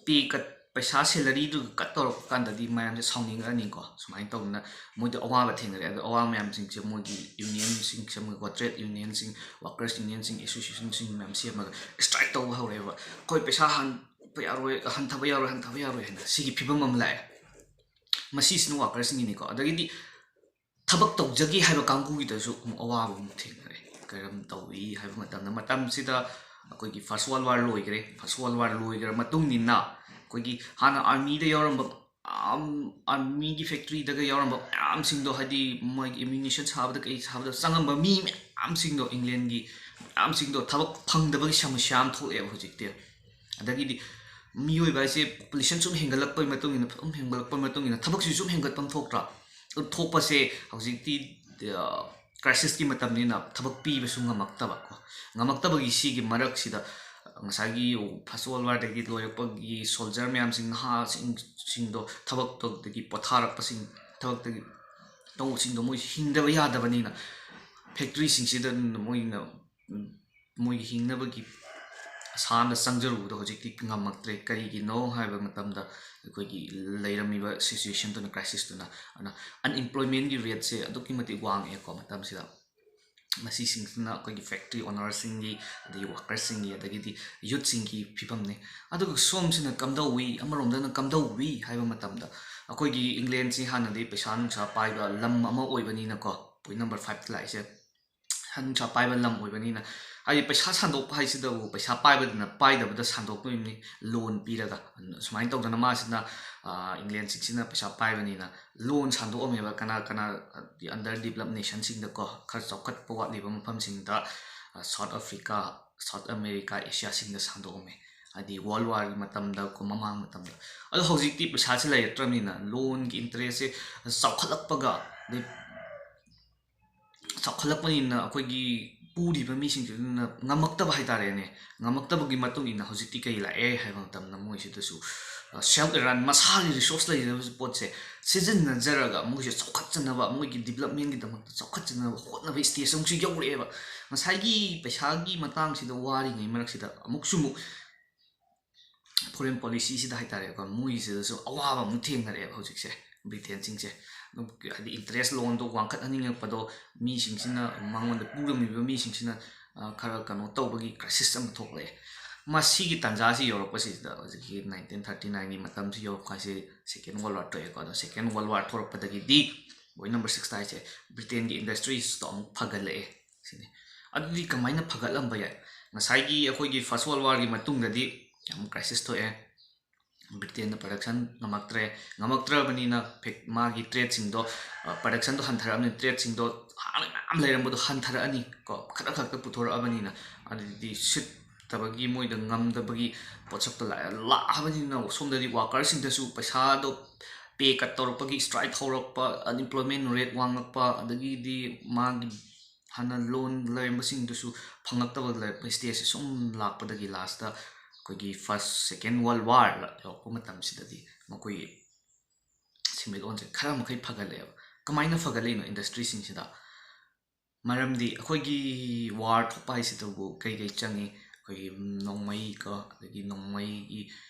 pay cut, ꯄꯩꯁꯥ salary ꯗꯨ cut ꯇꯧꯔꯛꯄ ꯀꯥꯟꯗꯗꯤ ꯃꯌꯥꯝꯁꯦ ꯁꯥꯎꯅꯤꯡꯉꯛꯑꯅꯤꯀꯣ꯫ ꯁꯨꯃꯥꯏꯅ ꯇꯧꯗꯅ ꯃꯣꯏꯗ ꯑꯋꯥꯕ ꯊꯦꯡꯅꯔꯦ꯫ ꯑꯗꯣ ꯑꯋꯥꯕ ꯃꯌꯥꯝꯁꯤꯡꯁꯦ ꯃꯣꯏꯒꯤ union ꯁꯤꯡ ꯁꯦꯝꯃꯒꯀꯣ, trade union ꯁꯤꯡ, workers union ꯁꯤꯡ, association ꯁꯤꯡ ꯃꯌꯥꯝ ꯁꯦꯝꯃꯒ strike ꯇꯧꯕ ꯍꯧꯔꯦꯕ꯫ ꯑꯩꯈꯣꯏ ꯄꯩꯁꯥ ꯍꯥꯟ-, ꯌꯥꯔꯣꯏ, ꯍꯟꯊꯕ ꯌꯥꯔꯣꯏ, ꯍꯟꯊꯕ ꯌꯥꯔꯣꯏ ꯍꯥꯏꯅ ꯁꯤꯒꯤ ꯐꯤꯕꯝ ꯑꯃ ꯂꯥꯛꯑꯦ꯫ ꯃꯁꯤꯁꯤꯅ ꯋꯥꯀꯔꯁꯤꯡꯒꯤꯅꯤꯀꯣ꯫ ꯑꯗꯒꯤꯗꯤ ꯊꯕꯛ ꯇꯧꯖꯒꯦ ꯍꯥꯏꯕ ꯀꯥꯡꯕꯨꯒꯤꯗꯁꯨ ꯑꯃꯨꯛ ꯑꯋꯥꯕ ꯑꯃꯨꯛ ꯊꯦꯡꯅꯔꯦ꯫ ꯀꯔꯝ ꯇꯧꯏ ꯍꯥꯏꯕ ꯃꯇꯝꯗ, ꯃꯇꯝꯁꯤꯗ ꯑꯩꯈꯣꯏꯒꯤ ꯐꯥꯔꯁ ꯋꯥꯔꯜ ꯋꯥꯔ ꯂꯣꯏꯈ꯭ꯔꯦ꯫ ꯐꯥꯔꯁ ꯋꯥꯔꯜ ꯋꯥꯔ ꯂꯣꯏꯈ꯭ꯔ ꯃꯇꯨꯡꯅꯤꯅ ꯑꯩꯈꯣꯏꯒꯤ ꯍꯥꯟꯅ ꯑꯥꯔꯃꯤꯗ ꯌꯥꯎꯔꯝꯕ, ꯑꯥꯔꯃꯤꯒꯤ ꯐꯦꯛꯇ꯭ꯔꯤꯗꯒ ꯌꯥꯎꯔꯝꯕ ꯃꯌꯥꯝꯁꯤꯡꯗꯣ, ꯍꯥꯏꯗꯤ ꯃꯣꯏꯒꯤ ꯑꯦꯃ꯭ꯌꯨꯅꯤꯁꯟ ꯁꯥꯕꯗ ꯀꯩ ꯁꯥꯕꯗ ꯆꯪꯉꯝꯕ ꯃꯤ ꯃꯌꯥꯝꯁꯤꯡꯗꯣ, ꯏꯪꯂꯦꯟꯒꯤ ꯃꯌꯥꯝꯁꯤꯡꯗꯣ ꯊꯕꯛ ꯐꯪꯗꯕꯒꯤ ꯁꯃꯁ꯭ꯌꯥ ꯑꯃ ꯊꯣꯛꯂꯛꯑꯦꯕ ꯍꯧꯖꯤꯛꯇꯤ꯫ ꯑꯗꯒꯤꯗꯤ ꯃꯤꯑꯣꯏꯕ ꯍꯥꯏꯁꯦ ꯄꯣꯄꯨꯂꯦꯁꯟ ꯁꯨꯝ ꯍꯦꯟꯒꯠꯂꯛꯄꯒꯤ ꯃꯇꯨꯡ ꯏꯟꯅ, ꯁꯨꯝ ꯍꯦꯟꯒꯠꯂꯛꯄꯒꯤ ꯃꯇꯨꯡ ꯏꯟꯅ ꯊꯕꯛꯁꯤꯁꯨ ꯁꯨꯝ ꯍꯦꯟꯒꯠꯄ ꯑꯃ ꯊꯣꯛꯇ꯭ꯔꯥ? ꯑꯗꯨ ꯊꯣꯛꯄꯁꯦ ꯍꯧꯖꯤꯛꯇꯤ, ꯑ, ꯀ꯭ꯔꯥꯏꯁꯤꯁꯀꯤ ꯃꯇꯝꯅꯤꯅ ꯊꯕꯛ ꯄꯤꯕꯁꯨ ꯉꯝꯃꯛꯇꯕ ꯀꯣ꯫ ꯉꯝꯃꯛꯇꯕꯒꯤ ꯁꯤꯒꯤ ꯃꯔꯛꯁꯤꯗ ꯉꯁꯥꯏꯒꯤ ꯐꯥꯔꯁ ꯋꯥꯔꯜ ꯋꯥꯔꯗꯒꯤ ꯂꯣꯏꯔꯛꯄꯒꯤ ꯁꯣꯜꯖꯔ ꯃꯌꯥꯝꯁꯤꯡ, ꯅꯍꯥꯁꯤꯡ, ꯁꯤꯡꯗꯣ ꯊꯕꯛꯇꯒꯤ ꯄꯣꯊꯥꯔꯛꯄꯁꯤꯡ, ꯊꯕꯛꯇꯒꯤ ꯇꯧꯕꯁꯤꯡꯗꯣ ꯃꯣꯏ ꯍꯤꯡꯗꯕ ꯌꯥꯗꯕꯅꯤꯅ ꯐꯦꯛꯇ꯭ꯔꯤꯁꯤꯡꯁꯤꯗ ꯃꯣꯏꯅ, ꯎꯝ, ꯃꯣꯏꯒꯤ ꯍꯤꯡꯅꯕꯒꯤ ꯑꯁꯥꯅ ꯆꯪꯖꯔꯨꯕꯗꯣ ꯍꯧꯖꯤꯛꯇꯤ ꯉꯝꯃꯛꯇ꯭ꯔꯦ꯫ ꯀꯔꯤꯒꯤꯅꯣ ꯍꯥꯏꯕ ꯃꯇꯝꯗ ꯑꯩꯈꯣꯏꯒꯤ ꯂꯩꯔꯝꯃꯤꯕ ꯁꯤꯆꯨꯋꯦꯁꯟꯗꯨꯅ, ꯀ꯭ꯔꯥꯏꯁꯤꯁꯇꯨꯅ, ꯑꯗꯨꯅ ꯑꯟꯑꯦꯝꯄ꯭ꯂꯣꯏꯃꯦꯟꯒꯤ ꯔꯦꯠꯁꯦ ꯑꯗꯨꯛꯀꯤ ꯃꯇꯤꯛ ꯋꯥꯡꯉꯛꯑꯦꯀꯣ ꯃꯇꯝꯁꯤꯗ꯫ ꯃꯁꯤꯁꯤꯡꯁꯤꯅ ꯑꯩꯈꯣꯏꯒꯤ ꯐꯦꯛꯇ꯭ꯔꯤ ꯑꯣꯅꯔꯁꯤꯡꯒꯤ, ꯑꯗꯒꯤ ꯋꯥꯀꯔꯁꯤꯡꯒꯤ, ꯑꯗꯒꯤꯗꯤ ꯌꯨꯠꯁꯤꯡꯒꯤ ꯐꯤꯕꯝꯅꯤ꯫ ꯑꯗꯨꯒ ꯁꯣꯝꯁꯤꯅ ꯀꯝꯗꯧꯋꯤ, ꯑꯃꯔꯣꯝꯗꯅ ꯀꯝꯗꯧꯋꯤ ꯍꯥꯏꯕ ꯃꯇꯝꯗ, ꯑꯩꯈꯣꯏꯒꯤ ꯏꯪꯂꯦꯟꯁꯤ ꯍꯥꯟꯅꯗꯤ ꯄꯩꯁꯥ ꯅꯨꯡꯁꯥ ꯄꯥꯏꯕ ꯂꯝ ꯑꯃ ꯑꯣꯏꯕꯅꯤꯅꯀꯣ, ꯄꯣꯏꯟ ꯅꯝꯕꯔ ꯐꯥꯏꯚꯇ ꯂꯥꯛꯏꯁꯦ, ꯄꯩꯁꯥ ꯅꯨꯡꯁꯥ ꯄꯥꯏꯕ ꯂꯝ ꯑꯣꯏꯕꯅꯤꯅ, ꯍꯥꯏꯗꯤ ꯄꯩꯁꯥ ꯁꯥꯟꯗꯣꯛꯄ ꯍꯥꯏꯁꯤꯗꯕꯨ ꯄꯩꯁꯥ ꯄꯥꯏꯕꯗꯨꯅ ꯄꯥꯏꯗꯕꯗ ꯁꯥꯟꯗꯣꯛꯇꯣꯏꯅꯤ, ꯂꯣꯟ ꯄꯤꯔꯒ꯫ ꯁꯨꯃꯥꯏꯅ ꯇꯧꯗꯅ ꯃꯥꯁꯤꯅ, ꯑꯥ, ꯏꯪꯂꯦꯟꯁꯤꯡꯁꯤꯅ ꯄꯩꯁꯥ ꯄꯥꯏꯕꯅꯤꯅ ꯂꯣꯟ ꯁꯥꯟꯗꯣꯛꯑꯝꯃꯦꯕ꯫ ꯀꯅꯥ ꯀꯅꯥ, ꯑꯟꯗꯔ ꯗꯤꯕꯂꯞ ꯅꯦꯁꯟꯁꯤꯡꯗꯀꯣ, ꯈꯔ ꯆꯥꯎꯈꯠꯄ ꯋꯥꯠꯂꯤꯕ ꯃꯐꯝꯁꯤꯡꯗ, ꯑꯥ, ꯁꯥꯎꯠ ꯑꯐ꯭ꯔꯤꯀꯥ, ꯁꯥꯎꯠ ꯑꯃꯦꯔꯤꯀꯥ, ꯑꯦꯁꯤꯌꯥꯁꯤꯡꯗ ꯁꯥꯟꯗꯣꯛꯑꯝꯃꯦ꯫ ꯍꯥꯏꯗꯤ ꯋꯥꯔꯜ ꯋꯥꯔꯒꯤ ꯃꯇꯝꯗ ꯀꯣ, ꯃꯃꯥꯡ ꯃꯇꯝꯗ꯫ ꯑꯗꯣ ꯍꯧꯖꯤꯛꯇꯤ ꯄꯩꯁꯥꯁꯦ ꯂꯩꯔꯛꯇ꯭ꯔꯕꯅꯤꯅ ꯂꯣꯟꯒꯤ ꯏꯟꯇꯔꯦꯁꯁꯦ ꯆꯥꯎꯈꯠꯂꯛꯄꯒ, ꯑꯗꯩ ꯆꯥꯎꯈꯠꯂꯛꯄꯅꯤꯅ ꯑꯩꯈꯣꯏꯒꯤ ꯄꯨꯔꯤꯕ ꯃꯤꯁꯤꯡꯁꯤꯅ ꯉꯝꯃꯛꯇꯕ ꯍꯥꯏꯇꯥꯔꯦꯅꯦ꯫ ꯉꯝꯃꯛꯇꯕꯒꯤ ꯃꯇꯨꯡ ꯏꯟꯅ ꯍꯧꯖꯤꯛꯇꯤ ꯀꯩ ꯂꯥꯛꯑꯦ ꯍꯥꯏꯕ ꯃꯇꯝꯗ ꯃꯣꯏꯁꯤꯗꯁꯨ, ꯑ, ꯁꯦꯜꯐ ꯔꯟ, ꯃꯁꯥꯒꯤ ꯔꯤꯁꯣꯔꯁ ꯂꯩꯖꯕ ꯄꯣꯠꯁꯦ ꯁꯤꯖꯤꯟꯅꯖꯔꯒ ꯃꯣꯏꯁꯦ ꯆꯥꯎꯈꯠꯆꯅꯕ, ꯃꯣꯏꯒꯤ ꯗꯤꯕꯂꯞꯃꯦꯟꯒꯤꯗꯃꯛꯇ ꯆꯥꯎꯈꯠꯆꯅꯕ ꯍꯣꯠꯅꯕ ꯁ꯭ꯇꯦꯖ ꯑꯃꯁꯨ ꯌꯧꯔꯛꯑꯦꯕ꯫ ꯉꯁꯥꯏꯒꯤ ꯄꯩꯁꯥꯒꯤ ꯃꯇꯥꯡꯁꯤꯗ ꯋꯥꯔꯤꯉꯩ ꯃꯔꯛꯁꯤꯗ ꯑꯃꯨꯛꯁꯨ ꯑꯃꯨꯛ ꯐꯣꯔꯦꯟ ꯄꯣꯂꯤꯁꯤꯁꯤꯗ ꯍꯥꯏꯇꯥꯔꯦꯀꯣ, ꯃꯣꯏꯁꯤꯗꯁꯨ ꯑꯋꯥꯕ ꯑꯃꯨꯛ ꯊꯦꯡꯅꯔꯛꯑꯦꯕ ꯍꯧꯖꯤꯛꯁꯦ꯫ ꯕ꯭ꯔꯤꯇꯦꯟꯁꯤꯡꯁꯦ ꯑꯗꯨꯝ, ꯍꯥꯏꯗꯤ ꯏꯟꯇꯔꯦꯁ ꯂꯣꯟꯗꯣ ꯋꯥꯡꯈꯠꯍꯟꯅꯤꯡꯉꯛꯄꯗꯣ, ꯃꯤꯁꯤꯡꯁꯤꯅ, ꯃꯉꯣꯟꯗ ꯄꯨꯔꯝꯃꯤꯕ ꯃꯤꯁꯤꯡꯁꯤꯅ, ꯑ, ꯈꯔ ꯀꯩꯅꯣ ꯇꯧꯕꯒꯤ ꯀ꯭ꯔꯥꯏꯁꯤꯁ ꯑꯃ ꯊꯣꯛꯂꯛꯑꯦ꯫ ꯃꯁꯤꯒꯤ ꯇꯥꯟꯖꯥꯁꯤ ꯌꯧꯔꯛꯄꯁꯤꯗ, ꯍꯧꯖꯤꯛꯀꯤ ꯅꯥꯏꯟꯇꯤꯟ ꯊꯥꯔꯇꯤ ꯅꯥꯏꯟꯒꯤ ꯃꯇꯝꯁꯤ ꯌꯧꯔꯛꯄ ꯍꯥꯏꯁꯦ ꯁꯦꯀꯦꯟ ꯋꯥꯔꯜ ꯋꯥꯔ ꯊꯣꯛꯑꯦꯀꯣ꯫ ꯑꯗꯣ ꯁꯦꯀꯦꯟ ꯋꯥꯔꯜ ꯋꯥꯔ ꯊꯣꯛꯂꯛꯄꯗꯒꯤꯗꯤ ꯄꯣꯏꯟ ꯅꯝꯕꯔ ꯁꯤꯛꯁꯇ ꯍꯥꯏꯁꯦ, ꯕ꯭ꯔꯤꯇꯦꯟꯒꯤ ꯏꯟꯗꯁꯇ꯭ꯔꯤꯁꯇꯣ ꯑꯃꯨꯛ ꯐꯒꯠꯂꯛꯑꯦ ꯁꯤꯅꯤ꯫ ꯑꯗꯨꯗꯤ ꯀꯃꯥꯏꯅ ꯐꯒꯠꯂꯝꯕ ꯌꯥꯏ? ꯉꯁꯥꯏꯒꯤ ꯑꯩꯈꯣꯏꯒꯤ ꯐꯥꯔꯁ ꯋꯥꯔꯜ ꯋꯥꯔꯒꯤ ꯃꯇꯨꯡꯗꯗꯤ ꯌꯥꯝ ꯀ꯭ꯔꯥꯏꯁꯤꯁ ꯊꯣꯛꯑꯦ, ꯕ꯭ꯔꯤꯇꯦꯟꯅ ꯄ꯭ꯔꯗꯛꯁꯟ ꯉꯝꯃꯛꯇ꯭ꯔꯦ꯫ ꯉꯝꯃꯛꯇ꯭ꯔꯕꯅꯤꯅ ꯐꯦꯛ- ꯃꯥꯒꯤ ꯇ꯭ꯔꯦꯠꯁꯤꯡꯗꯣ, ꯄ꯭ꯔꯗꯛꯁꯟꯗꯣ ꯍꯟꯊꯔꯛꯑꯕꯅꯤꯅ, ꯇ꯭ꯔꯦꯠꯁꯤꯡꯗꯣ ꯍꯥꯟꯅ ꯃꯌꯥꯝ ꯂꯩꯔꯝꯕꯗꯣ ꯍꯟꯊꯔꯛꯑꯅꯤ ꯀꯣ, ꯈꯔ ꯈꯛꯇ ꯄꯨꯊꯣꯔꯛꯑꯕꯅꯤꯅ꯫ ꯑꯗꯨꯗꯤ ꯁꯤꯠꯇꯕꯒꯤ, ꯃꯣꯏꯗ ꯉꯝꯗꯕꯒꯤ ꯄꯣꯠꯁꯛꯇꯣ ꯂꯥꯛꯑꯦ- ꯂꯥꯛꯑꯕꯅꯤꯅ, ꯁꯣꯝꯗꯗꯤ ꯋꯥꯔꯀꯔꯁꯤꯡꯗꯁꯨ ꯄꯩꯁꯥꯗꯣ, ꯄꯦ ꯀꯠ ꯇꯧꯔꯛꯄꯒꯤ ꯏꯁꯇ꯭ꯔꯥꯏꯛ ꯍꯧꯔꯛꯄ, ꯑꯟꯏꯝꯄ꯭ꯂꯣꯏꯃꯦꯟ ꯔꯦꯠ ꯋꯥꯡꯉꯛꯄ, ꯑꯗꯒꯤꯗꯤ ꯃꯥꯒꯤ ꯍꯥꯟꯅ ꯂꯣꯟ ꯂꯩꯔꯝꯕꯁꯤꯡꯗꯨꯁꯨ ꯐꯪꯉꯛꯇꯕ ꯂꯩꯔꯛꯄ ꯁ꯭ꯇꯦꯖꯁꯦ ꯁꯨꯝ ꯂꯥꯛꯄꯗꯒꯤ, ꯂꯥꯁꯇ ꯑꯩꯈꯣꯏꯒꯤ ꯐꯥꯔꯁ ꯁꯦꯀꯦꯟ ꯋꯥꯔꯜ ꯋꯥꯔ ꯌꯧꯔꯛꯄ ꯃꯇꯝꯁꯤꯗꯗꯤ ꯃꯈꯣꯏ ꯁꯦꯟꯃꯤꯠꯂꯣꯟꯁꯦ ꯈꯔ ꯃꯈꯩ ꯐꯒꯠꯂꯛꯑꯦꯕ꯫ ꯀꯃꯥꯏꯅ ꯐꯒꯠꯂꯛꯏꯅꯣ ꯏꯟꯗꯁꯇ꯭ꯔꯤꯁꯤꯡꯁꯤꯗ? ꯃꯔꯝꯗꯤ ꯑꯩꯈꯣꯏꯒꯤ ꯋꯥꯔ ꯊꯣꯛꯄ ꯍꯥꯏꯁꯤꯗꯕꯨ ꯀꯩ ꯀꯩ ꯆꯪꯉꯤ? ꯑꯩꯈꯣꯏꯒꯤ ꯅꯣꯡꯃꯩ ꯀꯣ, ꯑꯗꯒꯤ ꯅꯣꯡꯃꯩꯒꯤ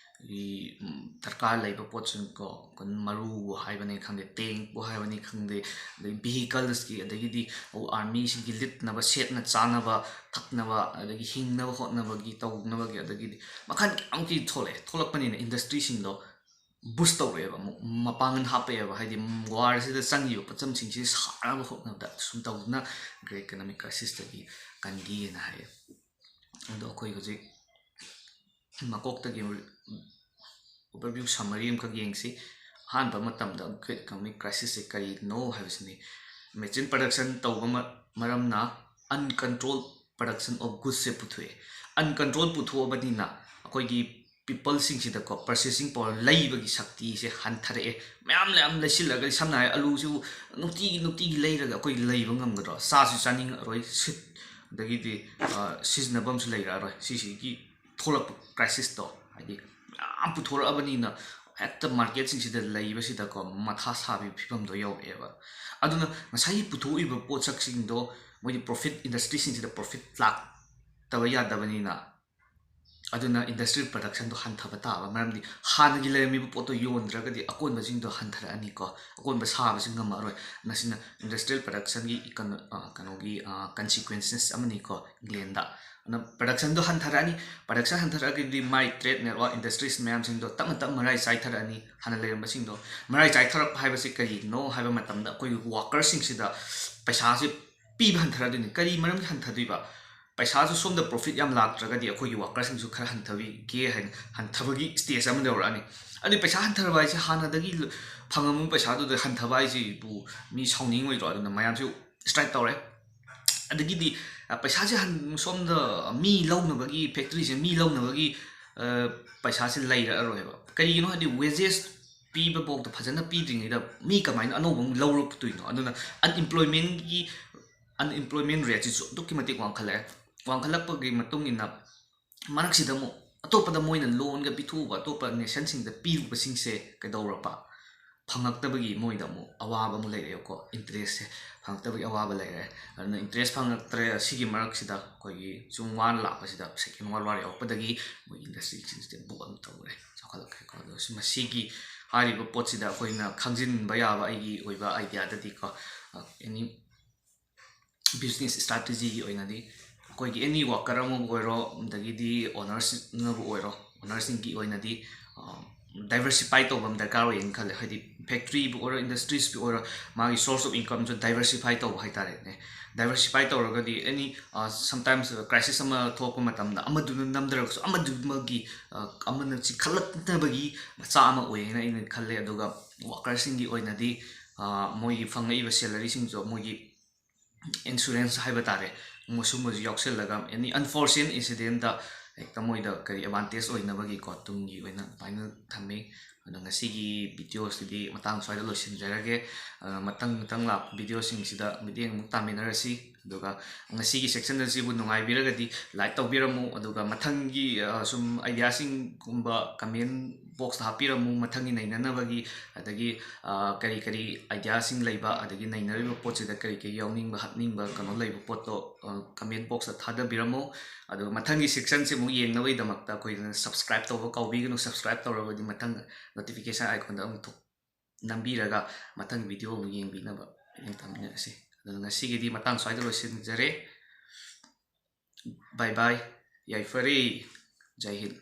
ꯒꯤ, ꯎꯝ, ꯗꯔꯀꯥꯔ ꯂꯩꯕ ꯄꯣꯠꯁꯤꯡ ꯀꯣ, ꯑꯩꯈꯣꯏ ꯃꯔꯨꯕꯨ ꯍꯥꯏꯕꯅꯤ ꯈꯪꯗꯦ, ꯇꯦꯡꯄꯨ ꯍꯥꯏꯕꯅꯤ ꯈꯪꯗꯦ, ꯑꯗꯩ ꯚꯤꯍꯤꯀꯜꯁꯀꯤ, ꯑꯗꯒꯤꯗꯤ ꯑꯥꯔꯃꯤꯁꯤꯡꯒꯤ ꯂꯤꯠꯅꯕ, ꯁꯦꯠꯅ ꯆꯥꯅꯕ, ꯊꯛꯅꯕ, ꯑꯗꯒꯤ ꯍꯤꯡꯅꯕ ꯍꯣꯠꯅꯕꯒꯤ, ꯇꯧꯅꯕꯒꯤ, ꯑꯗꯒꯤꯗꯤ ꯃꯈꯜ ꯀꯌꯥꯃꯨꯛꯀꯤ ꯊꯣꯛꯂꯛꯑꯦ꯫ ꯊꯣꯛꯂꯛꯄꯅꯤꯅ ꯏꯟꯗꯁꯇ꯭ꯔꯤꯁꯤꯡꯗꯣ ꯕꯨꯁ ꯇꯧꯔꯛꯑꯦꯕ ꯑꯃꯨꯛ, ꯃꯄꯥꯡꯒꯜ ꯍꯥꯞꯄꯛꯑꯦꯕ꯫ ꯍꯥꯏꯗꯤ ꯋꯥꯔꯁꯤꯗ ꯆꯪꯉꯤꯕ ꯄꯣꯠꯆꯝꯁꯤꯡꯁꯤ ꯁꯥꯅꯕ ꯍꯣꯠꯅꯕꯗ ꯁꯨꯝ ꯇꯧꯗꯨꯅ ꯒ꯭ꯔꯦꯠ ꯏꯀꯅꯣꯃꯤꯛ ꯀ꯭ꯔꯥꯏꯁꯤꯁꯇꯒꯤ ꯀꯟꯈꯤꯑꯅ ꯍꯥꯏꯌꯦ꯫ ꯑꯗꯣ ꯑꯩꯈꯣꯏ ꯍꯧꯖꯤꯛ ꯃꯀꯣꯛꯇꯒꯤ ꯑꯣꯚꯔꯚ꯭ꯌꯨ ꯁꯝꯃꯔꯤ ꯑꯃꯈꯛ ꯌꯦꯡꯁꯤ꯫ ꯑꯍꯥꯟꯕ ꯃꯇꯝꯗ ꯒ꯭ꯔꯦꯠ ꯏꯀꯅꯣꯃꯤꯛ ꯀ꯭ꯔꯥꯏꯁꯤꯁꯁꯦ ꯀꯔꯤꯅꯣ ꯍꯥꯏꯕꯁꯤꯅꯤ꯫ ꯃꯦꯆꯤꯟ ꯄ꯭ꯔꯗꯛꯁꯟ ꯇꯧꯕ ꯃ- ꯃꯔꯝꯅ uncontrolled production of goodsꯁꯦ ꯄꯨꯊꯣꯛꯑꯦ꯫ ꯑꯟꯀꯟꯇ꯭ꯔꯣꯜ ꯄꯨꯊꯣꯛꯑꯕꯅꯤꯅ ꯑꯩꯈꯣꯏꯒꯤ ꯄꯤꯄꯜꯁꯤꯡꯁꯤꯗꯀꯣ ꯄꯔꯆꯦꯁꯤꯡ ꯄꯋꯥꯔ, ꯂꯩꯕꯒꯤ ꯁꯛꯇꯤꯁꯦ ꯍꯟꯊꯔꯛꯑꯦ꯫ ꯃꯌꯥꯝ ꯃꯌꯥꯝ ꯂꯩꯁꯤꯜꯂꯒ, ꯁꯝꯅ ꯍꯥꯏꯔ ꯑꯂꯨꯁꯤꯕꯨ ꯅꯨꯡꯇꯤꯒꯤ ꯅꯨꯡꯇꯤꯒꯤ ꯂꯩꯔꯒ ꯑꯩꯈꯣꯏ ꯂꯩꯕ ꯉꯝꯒꯗ꯭ꯔꯣ? ꯆꯥꯁꯨ ꯆꯥꯅꯤꯡꯉꯔꯣꯏ, ꯁꯤꯠ ꯑꯗꯒꯤꯗꯤ, ꯑ, ꯁꯤꯖꯤꯟꯅꯐꯝꯁꯨ ꯂꯩꯔꯛꯑꯔꯣꯏ꯫ ꯁꯤꯁꯤꯒꯤ ꯊꯣꯛꯂꯛꯄ ꯀ꯭ꯔꯥꯏꯁꯤꯁꯇꯣ, ꯍꯥꯏꯗꯤ ꯃꯌꯥꯝ ꯄꯨꯊꯣꯔꯛꯑꯕꯅꯤꯅ ꯍꯦꯛꯇ ꯃꯥꯔꯀꯦꯠꯁꯤꯡꯁꯤꯗ ꯂꯩꯕꯁꯤꯗꯀꯣ ꯃꯊꯥ ꯁꯥꯕꯒꯤ ꯐꯤꯕꯝꯗꯣ ꯌꯧꯔꯛꯑꯦꯕ꯫ ꯑꯗꯨꯅ ꯉꯁꯥꯏꯒꯤ ꯄꯨꯊꯣꯛꯏꯕ ꯄꯣꯠꯁꯛꯁꯤꯡꯗꯣ ꯃꯣꯏꯗꯤ ꯄ꯭ꯔꯣꯐꯤꯠ, ꯏꯟꯗꯁꯇ꯭ꯔꯤꯁꯤꯡꯁꯤꯗ ꯄ꯭ꯔꯣꯐꯤꯠ ꯂꯥꯛꯇꯕ ꯌꯥꯗꯕꯅꯤꯅ ꯑꯗꯨꯅ industrial productionꯗꯣ ꯍꯟꯊꯕ ꯇꯥꯕ, ꯃꯔꯝꯗꯤ ꯍꯥꯟꯅꯒꯤ ꯂꯩꯔꯝꯃꯤꯕ ꯄꯣꯠꯇꯣ ꯌꯣꯟꯗ꯭ꯔꯒꯗꯤ ꯑꯀꯣꯟꯕꯁꯤꯡꯗꯣ ꯍꯟꯊꯔꯛꯑꯅꯤꯀꯣ, ꯑꯀꯣꯟꯕ ꯁꯥꯕꯁꯤ ꯉꯝꯃꯔꯣꯏ꯫ ꯃꯁꯤꯅ industrial productionꯒꯤ ꯏꯀꯟ-, ꯑ, ꯀꯩꯅꯣꯒꯤ, ꯑ, consequences ꯑꯃꯅꯤꯀꯣ ꯏꯪꯂꯦꯟꯗ꯫ ꯑꯗꯨꯅ productionꯗꯣ ꯍꯟꯊꯔꯛꯑꯅꯤ꯫ Production ꯍꯟꯊꯔꯛꯑꯒꯗꯤ ꯃꯥꯏ trade network, industries ꯃꯌꯥꯝꯁꯤꯡꯗꯣ ꯇꯞꯅ ꯇꯞꯅ ꯃꯔꯥꯏ ꯆꯥꯏꯊꯔꯛꯑꯅꯤ꯫ ꯍꯥꯟꯅ ꯂꯩꯔꯝꯕꯁꯤꯡꯗꯣ ꯃꯔꯥꯏ ꯆꯥꯏꯊꯔꯛꯄ ꯍꯥꯏꯕꯁꯤ ꯀꯔꯤꯅꯣ ꯍꯥꯏꯕ ꯃꯇꯝꯗ, ꯑꯩꯈꯣꯏꯒꯤ workerꯁꯤꯡꯁꯤꯗ ꯄꯩꯁꯥꯁꯦ ꯄꯤꯕ ꯍꯟꯊꯔꯛꯑꯗꯣꯏꯅꯤ꯫ ꯀꯔꯤ ꯃꯔꯝꯒꯤ ꯍꯟꯊꯗꯣꯏꯕ? ꯄꯩꯁꯥꯁꯨ ꯁꯣꯝꯗ profit ꯌꯥꯝ ꯂꯥꯛꯇ꯭ꯔꯒꯗꯤ ꯑꯩꯈꯣꯏꯒꯤ workerꯁꯤꯡꯁꯨ ꯈꯔ ꯍꯟꯊꯕꯤꯒꯦ ꯍꯥꯏꯅ ꯍꯟꯊꯕꯒꯤ stage ꯑꯃ ꯌꯧꯔꯛꯑꯅꯤ꯫ ꯑꯗꯨ ꯄꯩꯁꯥ ꯍꯟꯊꯔꯕ ꯍꯥꯏꯁꯦ, ꯍꯥꯟꯅꯗꯒꯤ ꯐꯪꯉꯝꯕ ꯄꯩꯁꯥꯗꯨꯗ ꯍꯟꯊꯕ ꯍꯥꯏꯁꯤꯕꯨ ꯃꯤ ꯁꯥꯎꯅꯤꯡꯉꯣꯏꯗ꯭ꯔꯣ? ꯑꯗꯨꯅ ꯃꯌꯥꯝꯁꯨ strike ꯇꯧꯔꯦ꯫ ꯑꯗꯒꯤꯗꯤ, ꯑ, ꯄꯩꯁꯥꯁꯦ ꯍꯟ-, ꯁꯣꯝꯗ ꯃꯤ ꯂꯧꯅꯕꯒꯤ, factoryꯁꯦ ꯃꯤ ꯂꯧꯅꯕꯒꯤ, ꯑ, ꯄꯩꯁꯥꯁꯦ ꯂꯩꯔꯛꯑꯔꯣꯏꯕ꯫ ꯀꯔꯤꯒꯤꯅꯣ ꯍꯥꯏꯗꯤ wages ꯄꯤꯕꯐꯥꯎꯗ ꯐꯖꯅ ꯄꯤꯗ꯭ꯔꯤꯉꯩꯗ ꯃꯤ ꯀꯃꯥꯏꯅ ꯑꯅꯧꯕ ꯑꯃꯨꯛ ꯂꯧꯔꯛꯇꯣꯏꯅꯣ? ꯑꯗꯨꯅ unemploymentꯒꯤ, unemployment rateꯁꯤꯁꯨ ꯑꯗꯨꯛꯀꯤ ꯃꯇꯤꯛ ꯋꯥꯡꯈꯠꯂꯛꯑꯦ꯫ ꯋꯥꯡꯈꯠꯂꯛꯄꯒꯤ ꯃꯇꯨꯡ ꯏꯟꯅ ꯃꯔꯛꯁꯤꯗ ꯑꯃꯨꯛ ꯑꯇꯣꯞꯄꯗ ꯃꯣꯏꯅ loanꯒ ꯄꯤꯊꯣꯛꯎꯕ, ꯑꯇꯣꯞꯄ nationꯁꯤꯡꯗ ꯄꯤꯔꯨꯕꯁꯤꯡꯁꯦ ꯀꯩꯗꯧꯔꯕ? ꯐꯪꯉꯛꯇꯕꯒꯤ ꯃꯣꯏꯗ ꯑꯃꯨꯛ ꯑꯋꯥꯕ ꯑꯃꯨꯛ ꯂꯩꯔꯦꯕꯀꯣ, interestꯁꯦ ꯐꯪꯉꯛꯇꯕꯒꯤ ꯑꯋꯥꯕ ꯂꯩꯔꯦ꯫ ꯑꯗꯨꯅ interest ꯐꯪꯉꯛꯇ꯭ꯔꯦ꯫ ꯑꯁꯤꯒꯤ ꯃꯔꯛꯁꯤꯗ ꯑꯩꯈꯣꯏꯒꯤ ꯁꯨꯝ ꯋꯥꯅ ꯂꯥꯛꯄꯁꯤꯗ second world war ꯌꯧꯔꯛꯄꯗꯒꯤ ꯃꯣꯏ industryꯁꯤꯡꯁꯤꯗ boom ꯑꯃ ꯇꯧꯔꯦ, ꯆꯥꯎꯈꯠꯂꯛꯈ꯭ꯔꯦꯀꯣ꯫ ꯑꯗꯣ ꯁꯤ, ꯃꯁꯤꯒꯤ ꯍꯥꯏꯔꯤꯕ ꯄꯣꯠꯁꯤꯗ ꯑꯩꯈꯣꯏꯅ ꯈꯪꯖꯤꯟꯕ ꯌꯥꯕ ꯑꯩꯒꯤ ꯑꯣꯏꯕ ideaꯗꯗꯤꯀꯣ, ꯑ, any business strategyꯒꯤ ꯑꯣꯏꯅꯗꯤ ꯑꯩꯈꯣꯏꯒꯤ any worker ꯑꯃꯕꯨ ꯑꯣꯏꯔꯣ, ꯑꯗꯒꯤꯗꯤ ownersꯅꯕꯨ ꯑꯣꯏꯔꯣ, ownerꯁꯤꯡꯒꯤ ꯑꯣꯏꯅꯗꯤ, ꯑ, diversify ꯇꯧꯕ ꯑꯃ ꯗꯔꯀꯥꯔ ꯑꯣꯏꯌꯦꯅ ꯈꯜꯂꯦ꯫ ꯍꯥꯏꯗꯤ factoryꯕꯨ ꯑꯣꯏꯔꯣ, industriesꯄꯨ ꯑꯣꯏꯔꯣ, ꯃꯥꯒꯤ source of incomeꯁꯨ diversify ꯇꯧꯕ ꯍꯥꯏꯇꯥꯔꯦꯅꯦ꯫ Diversify ꯇꯧꯔꯒꯗꯤ any, ꯑ, sometimes crisis ꯑꯃ ꯊꯣꯛꯂꯛꯄ ꯃꯇꯝꯗ ꯑꯃꯗꯨꯅ ꯅꯝꯊꯔꯒꯁꯨ ꯑꯃꯗꯨꯃꯒꯤ, ꯑ, ꯑꯃꯅ ꯆꯤꯡꯈꯠꯂꯛꯅꯕꯒꯤ ꯃꯆꯥꯛ ꯑꯃ ꯑꯣꯏꯌꯦꯅ ꯑꯩꯅ ꯈꯜꯂꯦ꯫ ꯑꯗꯨꯒ workerꯁꯤꯡꯒꯤ ꯑꯣꯏꯅꯗꯤ, ꯑ, ꯃꯣꯏꯒꯤ ꯐꯪꯉꯛꯏꯕ salaryꯁꯤꯡꯗꯣ ꯃꯣꯏꯒꯤ insurance ꯍꯥꯏꯕ ꯇꯥꯔꯦ, ꯃꯁꯨꯝꯕꯁꯨ ꯌꯥꯎꯁꯜꯂꯒ any unforeseen incidentꯇ ꯍꯦꯛꯇ ꯃꯣꯏꯗ ꯀꯔꯤ advantage ꯑꯣꯏꯅꯕꯒꯤꯀꯣ, ꯇꯨꯡꯒꯤ ꯑꯣꯏꯅ ꯑꯗꯨꯃꯥꯏꯅ ꯊꯝꯃꯤ꯫ ꯑꯗꯣ ꯉꯁꯤꯒꯤ videoꯁꯤꯗꯤ ꯃꯇꯥꯡ ꯁ꯭ꯋꯥꯏꯗ ꯂꯣꯏꯁꯤꯟꯖꯔꯒꯦ꯫ ꯑ, ꯃꯊꯪ ꯃꯊꯪ ꯂꯥꯛꯄ videoꯁꯤꯡꯁꯤꯗ ꯃꯤꯠꯌꯦꯡ ꯑꯃꯨꯛ ꯇꯥꯃꯤꯟꯅꯔꯁꯤ꯫ ꯑꯗꯨꯒ ꯉꯁꯤꯒꯤ section ꯑꯁꯤꯕꯨ ꯅꯨꯡꯉꯥꯏꯕꯤꯔꯒꯗꯤ like ꯇꯧꯕꯤꯔꯝꯃꯨ, ꯑꯗꯨꯒ ꯃꯊꯪꯒꯤ ꯑ, ꯁꯨꯝ idea ꯁꯤꯡꯒꯨꯝꯕ comment box ꯇ ꯍꯥꯞꯄꯤꯔꯝꯃꯨ, ꯃꯊꯪꯒꯤ ꯅꯩꯅꯅꯕꯒꯤ꯫ ꯑꯗꯒꯤ ꯑ, ꯀꯔꯤ ꯀꯔꯤ idea ꯁꯤꯡ ꯂꯩꯕ, ꯑꯗꯒꯤ ꯅꯩꯅꯔꯤꯕ ꯄꯣꯠꯁꯤꯗ ꯀꯔꯤ ꯀꯔꯤ ꯌꯥꯎꯅꯤꯡꯕ ꯍꯥꯞꯅꯤꯡꯕ ꯀꯩꯅꯣ ꯂꯩꯕ ꯄꯣꯠꯇꯣ comment box ꯇ ꯊꯥꯗꯕꯤꯔꯝꯃꯨ꯫ ꯑꯗꯨꯒ ꯃꯊꯪꯒꯤ section ꯁꯤ ꯑꯃꯨꯛ ꯌꯦꯡꯅꯕꯒꯤꯗꯃꯛꯇ ꯑꯩꯈꯣꯏꯅ subscribe ꯇꯧꯕ ꯀꯥꯎꯕꯤꯒꯅꯨ꯫ Subscribe ꯇꯧꯔꯕꯗꯤ ꯃꯊꯪ notification icon ꯗ ꯑꯃꯨꯛ ꯊꯣꯛ ꯅꯝꯕꯤꯔꯒ ꯃꯊꯪ video ꯑꯃꯨꯛ ꯌꯦꯡꯕꯤꯅꯕ ꯃꯇꯦꯡ ꯇꯧꯃꯤꯟꯅꯔꯁꯤ꯫ ꯑꯗꯨꯅ ꯉꯁꯤꯒꯤꯗꯤ ꯃꯇꯥꯡ ꯁ꯭ꯋꯥꯏꯗ ꯂꯣꯏꯁꯤꯟꯖꯔꯦ꯫ Bye bye꯫ ꯌꯥꯏꯐꯔꯦ꯫ ꯖꯥꯏ ꯍꯤꯟ꯫